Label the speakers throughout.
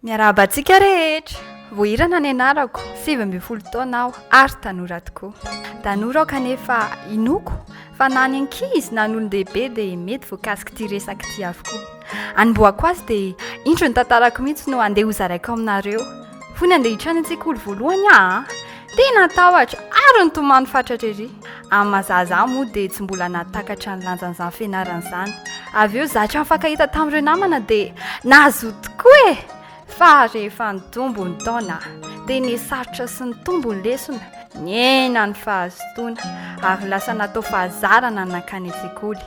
Speaker 1: Miarahaba antsika rehetra! Voahirana ny anarako, 19 taona aho ary tanora tokoa. Tanora aho kanefa inoako fa na ny ankizy na ny olon-dehibe dia mety voakasik'ity resaka ity avokoa. Anombohako azy dia indro ny tantarako mihitsy no andeha hozaraiko aminareo. Fony andeha hitrany an-tsekoly voalohany aho an! Tena tahotra ary nitomany fatratra ery. Amin'ny maha zaza ahy moa dia tsy mbola nahatakatra ny lanjan'izany fianarana izany. Avy eo zatra nifankahita tamin'ireo namana dia nahazoto tokoa e! Fa rehefa nitombo ny taona dia nihasarotra sy nitombo ny lesona, nihena ny fahazotoana ary lasa natao fahazarana ny nankany an-tsekoly.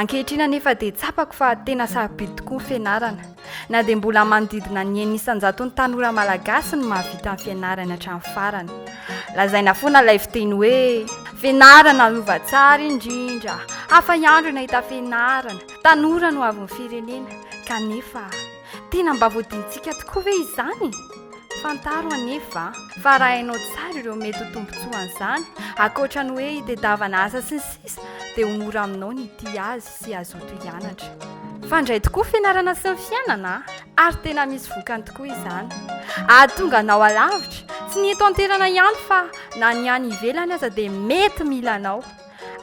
Speaker 1: Ankehitriny anefa dia tsapako fa tena sarobidy tokoa ny fianarana. Na dia mbola manodidina ny enina isan-jaton'ny tanora malagasy no mahavita ny fianarany hatramin'ny farany. Lazaina foana ilay fiteny hoe, fianarana lova tsara indrindra, hafa ihany ireo nahita fianarana, tanora no avin'ny firenena. Kanefa, tena mba voadinitsika tokoa ve izany? Fantaro anefa fa raha hainao tsara ireo mety ho tombontsoan'izany, ankoatra ny hoe hitedavana asa sy ny sisa, dia ho mora aminao ny hitia azy sy hazoto hianatra. Fandray tokoa fianarana sy ny fiainana ary tena misy vokany tokoa izany. Hahatonga anao halavitra, tsy ny eto an-toerana ihany fa na ny any ivelany aza dia mety mila anao.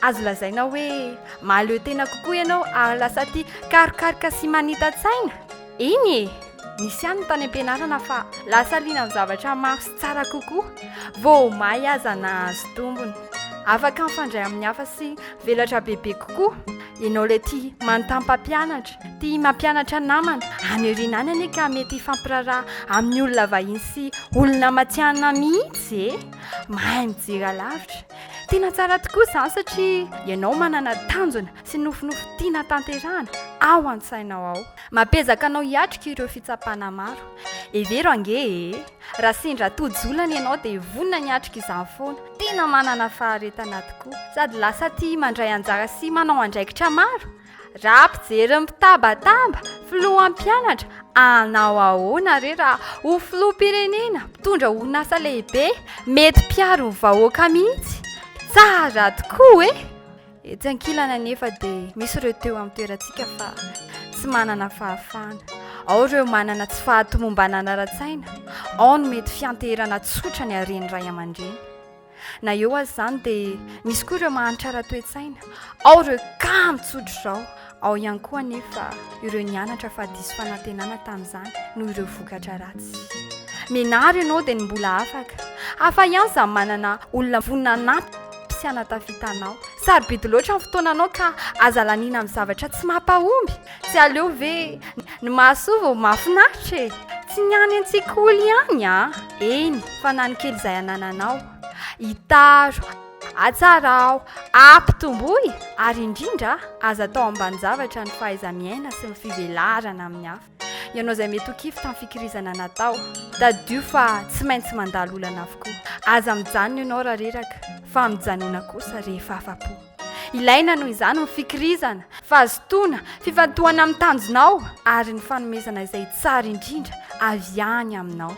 Speaker 1: Azo lazaina hoe mahaleo tena kokoa ianao ary lasa tia karokaroka sy manita-tsaina. Eny e! Nisy ihany ny tany am-pianarana fa lasa liana amin'ny zavatra maro sy tsara kokoa. Vao may aza nahazo tombony. Afaka mifandray amin'ny hafa sy mivelatra bebe kokoa. Ianao ilay tia manontany mpampianatra, tia mampianatra namana. Any aoriana any anie ka mety hifampiraharaha amin'ny olona vahiny sy olona matihanina mihitsy e! Mahay mijery alavitra. Tena tsara tokoa izany satria ianao manana tanjona sy nofinofy tiana tanterahana ao an-tsainao ao. Mampiezaka anao hiatrika ireo fitsapana maro. Hevero ange e! Raha sendra tojo olana ianao dia vonona ny hiatrika izany foana. Tena manana faharetana tokoa. Sady lasa tia mandray anjara sy manao andraikitra maro. Raha mpijery mpitabataba, filoha mpianatra, hanao ahoana re raha ho filoham-pirenena, mpitondra orinasa lehibe, mety mpiaro ny vahoaka mihitsy? Tsara tokoa e! Etsy ankilany anefa dia misy ireo teo amin'ny toerantsika fa tsy manana fahafahana. Ao ireo manana tsy fahatomombanana ara-tsaina, ao ny mety fianteherana tsotra ny haren'ny ray aman-dreny. Na eo aza izany dia misy koa ireo mahantra ara-toe-tsaina, ao ireo kamo tsotra izao, ao ihany koa anefa ireo nianatra fa diso fanantenana tamin'izany noho ireo vokatra ratsy. Menara ianao dia ny mbola afaka. Hafa ihany izany manana olona vonona hanampy sy hanatafita anao. Sarobidy loatra ny fotoananao ka aza laniana amin'ny zavatra tsy mampahomby. Tsy aleo ve ny mahasoa vao mahafinaritra e? Tsy ny any an-tsekoly ihany an! Eny, fa na ny kely izay anananao. Itaro, atsarao, ampitomboy ary indrindra aza atao ambanin-javatra ny fahaiza-miaina sy ny fivelarana amin'ny hafa. Ianao izay mety ho kivy tamin'ny fikirizana natao, tadidio fa tsy maintsy mandalo olana avokoa. Aza mijanona ianao raha reraka, fa mijanona kosa rehefa afa-po. Ilaina noho izany ny fikirizana, fahazotoana, fifantohana amin'ny tanjonao ary ny fanomezana izay tsara indrindra avy any aminao.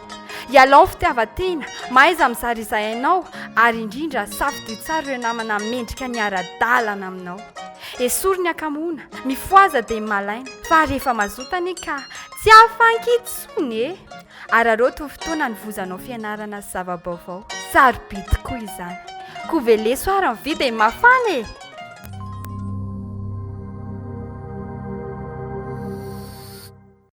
Speaker 1: Ialao ny fitiavan-tena, mahaiza mizara izay hainao ary indrindra safidio tsara ireo namana mendrika ny hiara-dalana aminao. Esory ny hakamoana, mifohaza dia malaina fa rehefa mazoto anie ka tsy afanky intsony e! Araraoty ho fotoana hanovozanao fianarana sy zava-baovao, sarobidy tokoa izany. Koa veleso ary ny vy dia mafana e!